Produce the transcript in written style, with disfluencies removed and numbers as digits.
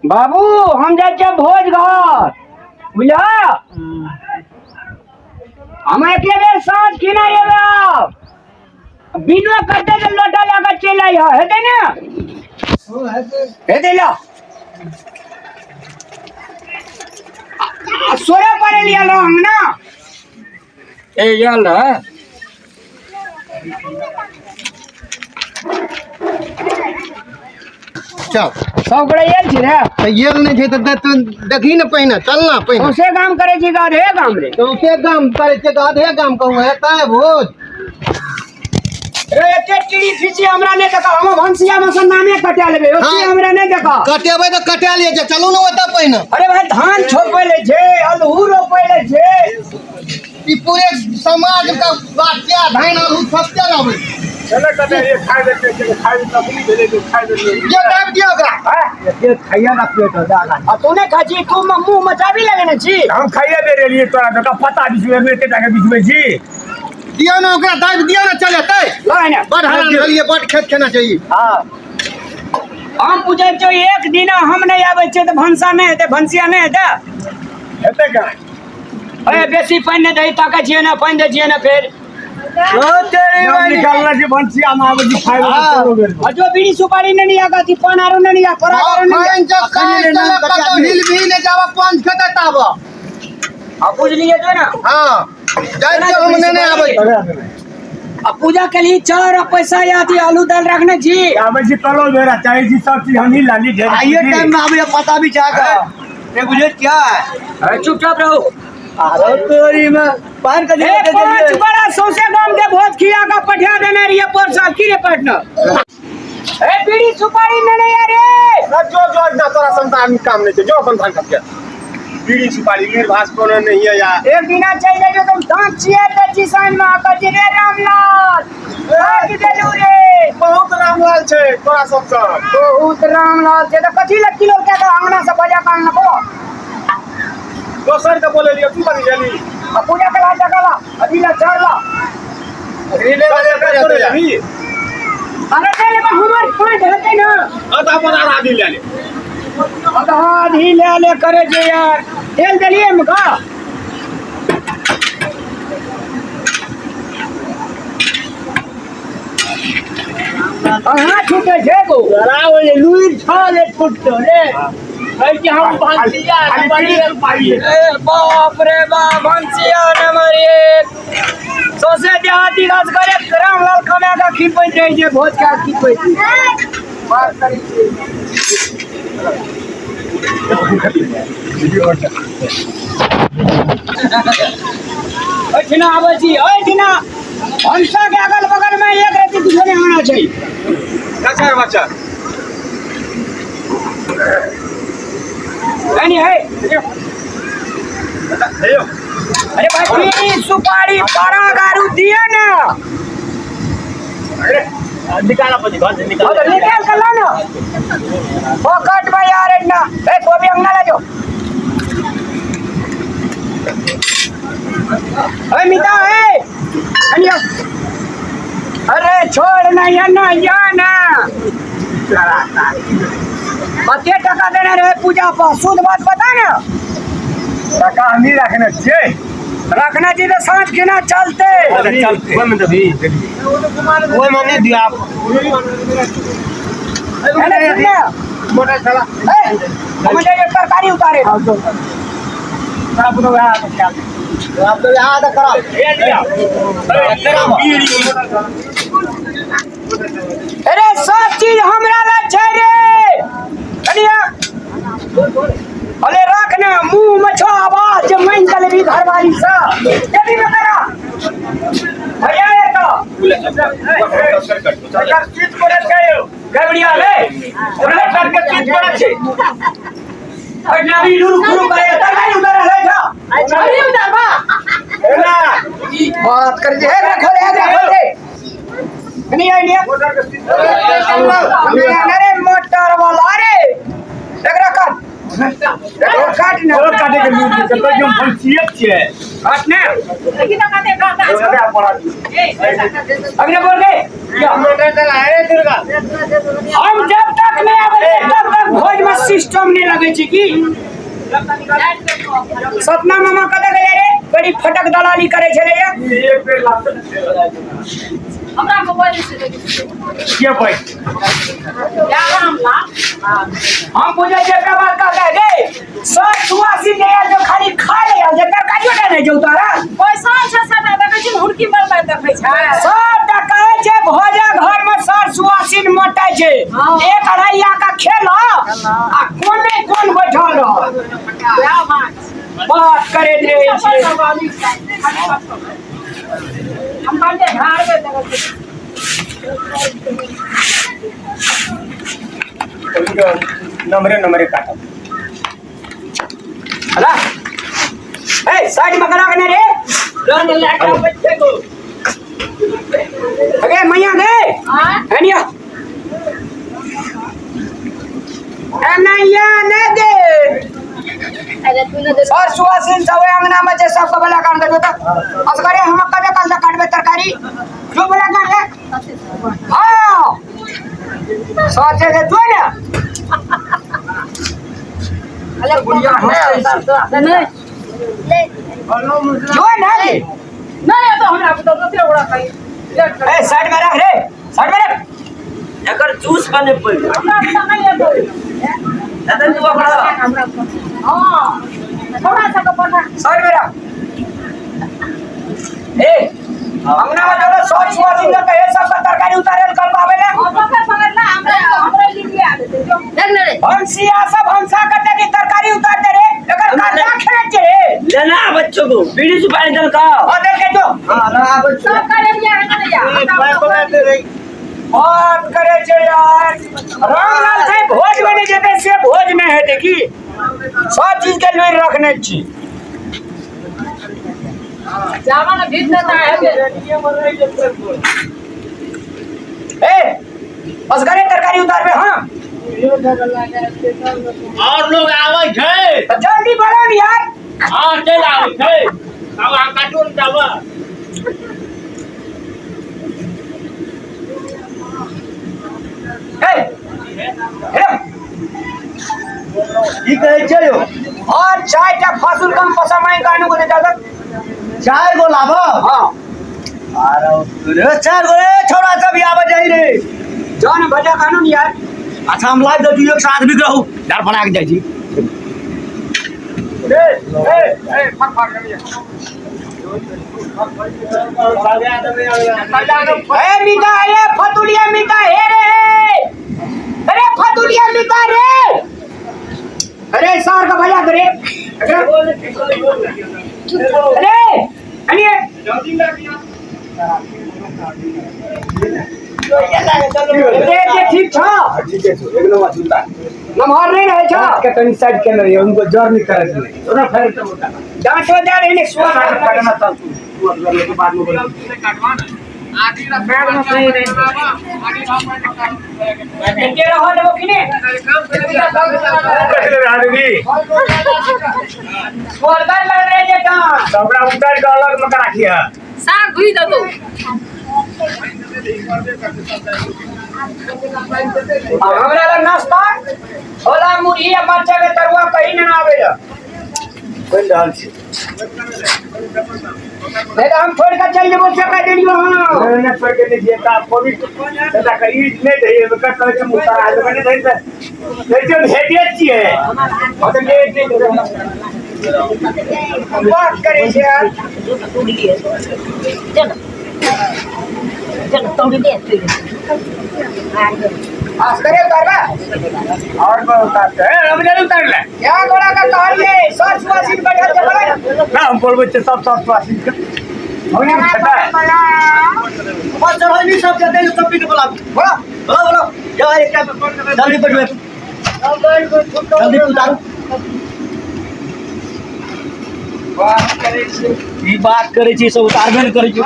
बाबू हम जाइ छियै भोज घर बुझल। हम एके बेर साँझ खिना एबै आब। बिनो कटे के लोटा लए कऽ चलि अइहऽ, हेतै ने? हेतै। ल आ सोरे पड़े लिअ लहंग ना। ए आयल रहे। चल। सब गोरे आयल छी रे? तऽ गेल नहि छै तऽ तू देखही ने पहिने, चल ना पहिने। सौंसे गाम करै छी कि आधे गाम रे? सौंसे गाम करै छियै तऽ आधे गाम कहूँ हेतै भोज? रे एते टीड़ी फीची हमरा नहि देखा, हम भनसिया में से नामे कटा लेबै ओते। हमरा नहि देखा। कटेबै तऽ कटा लिअ, जे चलू ने ओतऽ पहिने। अरे भाई, धान छोपै ले छै, अलहू रोपै ले छै। ई पूरे समाज के बात क्या धान आलू सबके रहबै। चले कटे ये खाइ देते छै, खाइ देते तखनी भेलै जे खाइ देते। जे दाबि दियौ ओकरा। एते खाइया ना पेट हो जागा। आ तू नहि खाइ छी? तू मुंह में चाबी लगेने छी। हम खाइए दे रहलियै तोरा जका पता बिछबै एते टाके बिछबै छी। दियौ ने ओकरा, दाबि दियौ ने, चलेतै। लऽ ने। बड हरान भेलियै, बड खेत खेना चाहिए। हाँ, हम पूछै छियौ, एक दिन हम नहि आबै छियै तऽ भनसा नहि हेतै, भनसिया नहि हेतै? हेतै कहाँ? अरे बेसी पानि नहि दही, ताकै छियै ने, पानि दै छियै ने फेर। निकालना छै भनसिया में आबै छी खाइ लए कोनो बेर। आ जो बीड़ी सुपारी नहि लिया गाती, पान आरो नहि लिया, पराग आरो नहि लिया। पानि जब काटि देलक कतौ हिल भी नहि जाब, पानि खेतै ताब। आ बुझलियै जो ने? हँ, जाइ छियौ हम, नहि नहि आबै। आ पूजा के लिए चाउर आ पैसा या अथी आलू दाल रखने छी। आबै छी कलो बेरा चाहै छी सब चीज हमही लाली ढेर। आइए टाइम में आबे पता भी चाह का ये बुझे क्या है। अरे चुपचाप रहो। अरे तोरी में पान का ए पांच बड़ा सौंसे गाम के भोज खिया का पठा देने रहिए पर साल की रे पार्टनर। ए बीड़ी सुपारी नहीं नहीं अरे जो जो ना तोरा संतान काम नहीं छै, जो अपन धान खा बीड़ी सुपारी मेर भास कोनो नहीं है यार। एक दिना चल जाइयो तुम दांत चियर दे छी साइन में आकर जी रे रामलाल भाग देलू रे। बहुत रामलाल छै तोरा सब सँ। बहुत रामलाल छै तऽ कथी लए किलो के अंगना से बजा कान लबो? दोसर के बोले लियो तू बनी गेली। आ पूजा के ला टका ला अभी ला चार ला। रिले वाले तोरे अभी। अरे चल लेबै हमर पाँच हेतै ना। हां तऽ अपन आधा दिन ले ले। आधा आधी ले ले करे छै यार। तेल देलियै हम का? कहाँ छूटे छै गो? लुइर छ रे छुटतो रे कहै कि हम भनसिया खाली बीड़ी सुपारी। ए बाप रे बाप, भनसिया नंबर एक। सौंसे देहाती राज करे रामलाल कमा के खिपैत रहै छै, भोज खा के खिपैत बात करै छै। एहिठिना आबै छी, एहिठिना भनसा के अगल बगल में एक रत्ती किछो नहि होना छै। अच्छा बच्चा। नहीं है। हेयो। अरे भाई बीड़ी सुपारी पारा गारू दिए ना। अरे निकाल अपन घर से निकाल। तो निकाल कर ला ना पॉकेट में यार ना। ए गोभी अंगना ले जाओ। ए मिता ए अनिया। अरे छोड़ ना या ना या ना। कते टका देने रहे पूजा पर, शुद्ध बात बता ना। टका हमही रखने छियै। रखने छी तऽ साँझ केना चलते? चलते ओहिमे देबही? ओहिमे नहि दियौ आप। अरे सुन ना। मोटर चला। ए, हम जाइए तरकारी उतारे। आप तो यहाँ तक करा। अरे सब चीज हमरा लग छै रे कनिया। अरे रख ने मुंह में छो आवाज जे मान के लेबी घरवाली से देवी में करा भैया ये तो चीज करे छै यौ। गड़बड़िया रे ओकरा करके चीज करे छै। अरे नबी लुरु खुरु करे तरकारी उतारे ले जा। अरे उतारबा। एना बात कर जे हे रखो रे, रखो रे। नहीं आई नहीं अरे मोटर वाला रे एकरा काट, एकरा काट ना। और काटे के लूट छै तो हम भनसियत छियै। काट ना। देखी तो काटे का का। ओकरा पड़ा। ए पैसा काटे। अभी ना बोल दे। मोटर चला रे दुर्गा। हम जब तक नहीं आवे तब तक भोज में सिस्टम नहीं लगे छै की। सपना मामा कतऽ गेलै रे? बड़ी फटक दलाली करे छलै ये। एक बेर लागत हमरा मोबाइल से के भाई या राम ला हम बुझै छै एकरा बात कहता गे सब सुआसी ले आयल जो खाली खा ले आयल जे तरकारियो टा नहि जे उतारा। पैसा छै सबटा देखै छी हुड़की मरबै देखै छै सब टा कहै छै भोजा घर में सर सुआसिन मोटाइ छै। एक अढ़ैया का खेल आ कोने कोन बैठल रह वएह बात बात करैत रहै छै। हम कहलियै झाड़बै देखै छी। नंबरे नंबरे काटब हला ए साइड में करा के रे रन लाटा बच्चे को अगे मैया गे हां हनिया एनैया ने गे अरे तू ने सर सुआसिन सब अंगना में जे सबके बला कान के जोता असगरे हम कबे कल काटबे तरकारी जो बला काट ले। हां सोचे के जो ना अरे बुढ़िया हंसै नहीं जो ना गे नहीं तो हमरा तो दूसरे गोड़ा खाई ए साइड में रख रे, साइड में रख। एकर जूस बने पड़े हमरा तो नहीं है दादा तू पकड़ा हमरा हां थोड़ा सा को पकड़ साइड में रख। ए अंगना में जो सर सुआसिन के हे सब तरकारी उतारे कल आवे ले। पकड़ पकड़ ना हमरा हमरा लिया देते जो देख ले रे भंसिया सब भंसा करते की तरकारी उतार दे रे एकर कर्जा खेले छे रे। लेना बच्चों को बीड़ी सुपारी दल का हां देख के जो सब करे लिया है ना या बात करे छे यार। रामलाल से भोज बने जेते से भोज नहीं हेते की सब चीज के लुरि रखने छी। जावा ना भीत ना है ए बस करे तरकारी उतारबे। हां और लोग आवे छै तो जल्दी बोलो न यार। हां चल आवे छै अब आ काटो न जावा ए हेलो की कहै छै यौ? और चाय टा फासुल कम पसमाई कानू को दे जादा चार गो लाभ। हां अरे चार गो रे छोरा सब आवे जाई रे जान बजा कानून यार। अच्छा हम लाइव दे दियो एक साथ भी रहू डर बना के जाइ छी। ए ए ए फक फक करिए ए मीता ए फतुलिया मीता हे रे अरे फतुलिया मीता रे अरे सार का भजा करे अरे अनिए अरे ठीक छ ठीक है एक नंबर सुनता नमहर नहीं रहे छ के तनी साइड के नहीं उनको जर नहीं करे नहीं ओना फेर के मोटा डांटो दे रहे ने सुआ पटना चल तू अगर लेके बाद में बोल के रहो देबो कि ने कट ले आदमी स्वर्ग लग रहे जे डांट सबरा उतार के अलग में राखिया साग धुई दे दो। हमरा लग नाश्ता छोला मुरही आ मरचा के तरुआ कहीं ना आवेला कोन रहल छी नहीं तो हम छोड़ के चल जेबो से कह देलियो। हां नहीं नहीं छोड़ के नहीं जिए का कोविड दादा का ई नहीं दही में का कहै छै मुतारा है नहीं दही त नहीं जो भेटिए छिए हम तो ले नहीं बात करे छै यार। चल तोड़ दे आस करे उतारबा और को उतारते हैं हम नहीं उतार ले क्या गोड़ा का कहलिए सर सुआसिन बैठल छै बोले ना हम बोलबै छै सब सब सुआसिन के हमनी छटा है बस चढ़ैनी सब जते सब के बोला बोलो बोलो बोलो जा एक जल्दी बैठो जल्दी उतारू। बात करे छै ई बात करै छी सब उतारबे न करै छी।